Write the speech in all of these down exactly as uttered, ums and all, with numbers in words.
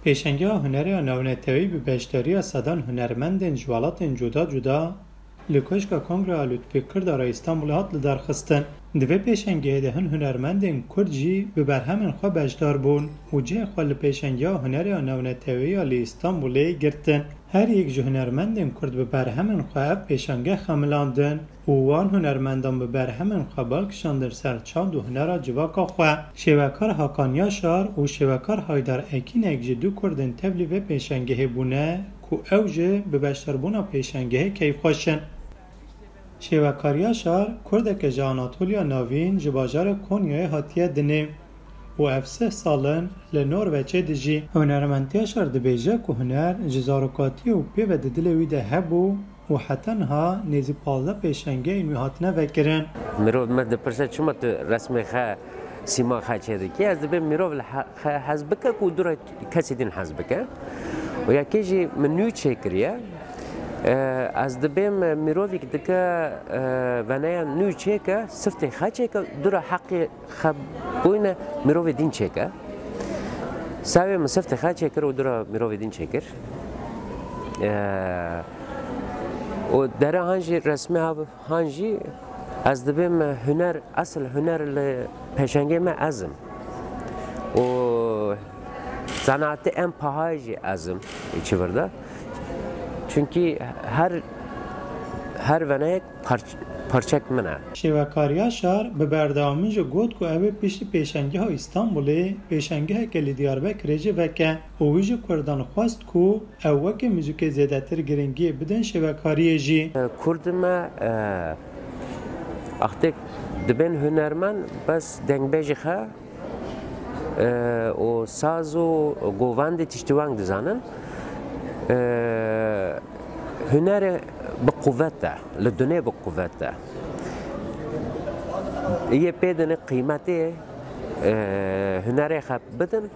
Pêşengeha hunerê ya navneteweyî bi beşdariya sedan hunermendên ji welatên cuda cuda li Koşka Kongreya Lutfî Kirdar a Îstanbulê hat lidarxistin. Di vê pêşengehê de hin hunermendên Kurd jî bi berhemên xwe beşdar bûn û cihê xwe li Pêşengeha Hunerê ya Navneteweyî ya li Îstanbulê girtin. Her yek ji hunermendên Kurd bi berhemên xwe ev pêşangeh xemilandin û wan hunermendan bi berhemên xwe bal kişandin ser çand û hunera civaka xwe. Şêwekar Hakan Yaşar û şêwekar Haydar Ekînek ji du Kurdên tevlî vê pêşengehê bûne ku ew jî bi beşdarbûna pêşengehê keyfxweş in. Şêwekar Yaşar, Kurdeke ji Anatoliya Navîn ji bajarê Konyayê hatiye dinê û ev sih sal in li Norveçê dijî. Hunermend Yaşar dibêje ku huner ji zarokatiyê û pê ve di dilê wî de hebû û heta niha nêzî pazdeh pêşengehên wî hatine vekirin. Mirov me dipirse, çima tu resmê xwe, sîma xwe çêdikî? Ez dibêm mirov li he-, xwe hez bike ku dû re kesê din hez bike. Û yekê jî min nû çêkiriye. E, ez dibêm mirovîk dike, e, veneya nû çêke, siftê xwe çêke, dû re heqê xwe bûyne mirovê din çêke. Sewê min siftê xwe çêkir û dû re mirovê din çêkir. E, û dere han jî resmê ha, han jî ez dibêm huner, esil huner li pêşengê me ez im. Û zanatê em pahayê jî ez im ê çi vir de. Çunkî her, her veneyek parç-, parçek min e. Şêwekar Yaşar bi berdewamî jî got ku ew ê piştî pêşengeha Îstanbulê pêşengeheke li Diyarbekirê jî veke û wî ji Kurdan xwest ku ew weke muzîkê zêdetir giringiyê bidin şêwekariyê jî. Kurd me, e, axtê dibên hunermend, bes dengbêjê xwe, e, û saz û govendê tiştê weng dizanin. E, hunerê bi quwet e, li dunê bi quwet e. Yê pê dinê qîmetê, e, hunerê xwe bidin.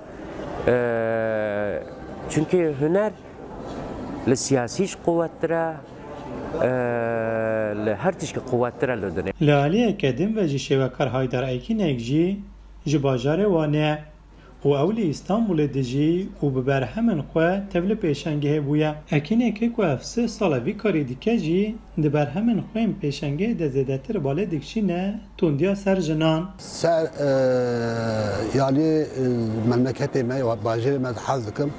E, çunkî huner li siyasî jî quwettir e, e, li her tişkî quwettir e li dinê. Li aliyeke din ve jî şêwekar Haydar Ekînek jî ji bajarê Wanê ye û ew li Îstanbulê dijî û bi berhemên xwe tevlî pêşengehê bûye. Ekînekê ku ev sih sal e vî karî dike jî di berhemên xwe yên pêşengehê de zêdetir balê dikişîne tundiya ser jinan. Ser, e, yaliyê, e, memleketê me, ya bajêrê me hez dikim.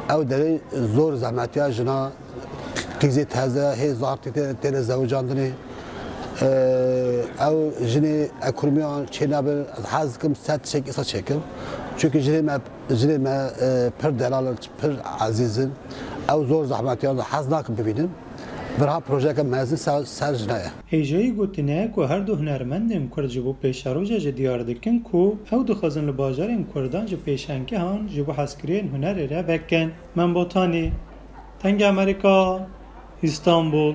Ew derê zor zehmetiya jina, qîzê teze, hê zartî tê-, têne zewicandinê. E, ew jinê ekonomiyan çênabin, ez hez dikim ser tiştek îsa çêkim. Çunkî jinê me, jinê me, e, pir delal in, pir ezîz in. Ew zor zehmetiyan hez nakim bibînin. Virha projeyeke mezin ser, ser jina ye. Hêjayî gotine ku her du hunermendên Kurd ji bo pêşeroja jî diyar dikin ku ew dixwazin li bajarên Kurdan ji pêşengehan ji bo hezkiriyên hunerê re vekin. Mem Botanî, Dengê Amerîka, Îstanbul.